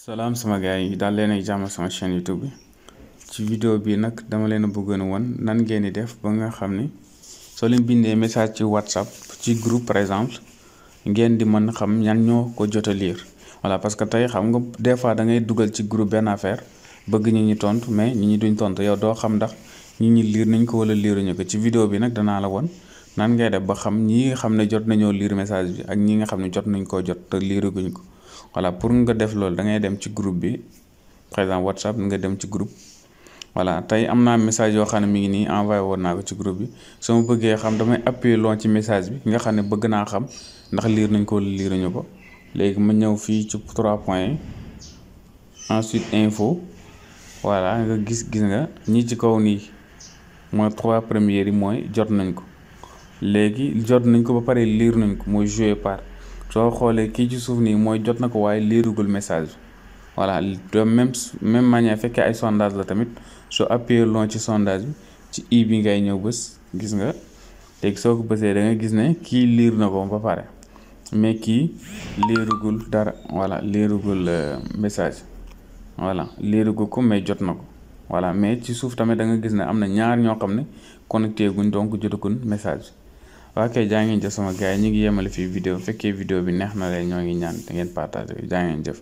salaam sama gars yi daal leen ay jàmm sama chaîne YouTube bi ci vidéo bi nag dama leen a bëggoon a won nan ngeen di def ba nga xam ni soo leen bindee message ci WhatsApp ci groupe par exemple ngeen di mën xam ñan ñoo ko jot a lire voilà parce que tey xam nga des fois da ngay dugal ci groupe benn affaire bëgg ñi ñi tontu mais ñi ñi duñ tontu yow doo xam ndax ñi ñi lire nañ ko wala liiruñu ko ci vidéo bi nag danaa la won nan ngay def ba xam ñi nga xam ne jot nañoo lire message bi ak ñi nga xam ne jot nañ koo jot te liiruguñ ko. voilà pour nga def loolu da ngay dem ci groupe bi par exemple WhatsApp nga dem ci groupe voilà tey am naa message yoo xam ne mi ngi nii envoyé woon naa ko ci groupe bi soo ma bëggee xam damay appuyer loon ci message bi nga xam ne bëgg naa xam ndax liir nañ ko wala liiruñu ko léegi ma ñëw fii ci 3 points ensuite info voilà nga gis nga ñi ci kaw nii mooy 3 premières yi mooy jot nañ ko léegi jot nañ ko ba pare liir nañ ko mooy joué par. soo xoolee kii ci suuf nii mooy jot na ko waaye liirugul message voilà de même manière fekkee ay sondage la tamit soo appuyé lon ci sondage bi ci i bi ngay ñëw bës gis nga léegi soo ko bësee da nga gis ne kii liir na ko ba pare mais kii liirugul dara voilà liirugul message voilà liirugul ko mais jot na ko voilà mais ci suuf tamit da nga gis ne am na ñaar ñoo xam ne connecté guñ donc jotaguñ message. waa kay jaa ngeen jëf sama gars yi ñu ngi yemale fii vidéo fekkee vidéo bi neex na leen ñoo ngi ñaan te ngeen partagé jaa ngeen jëf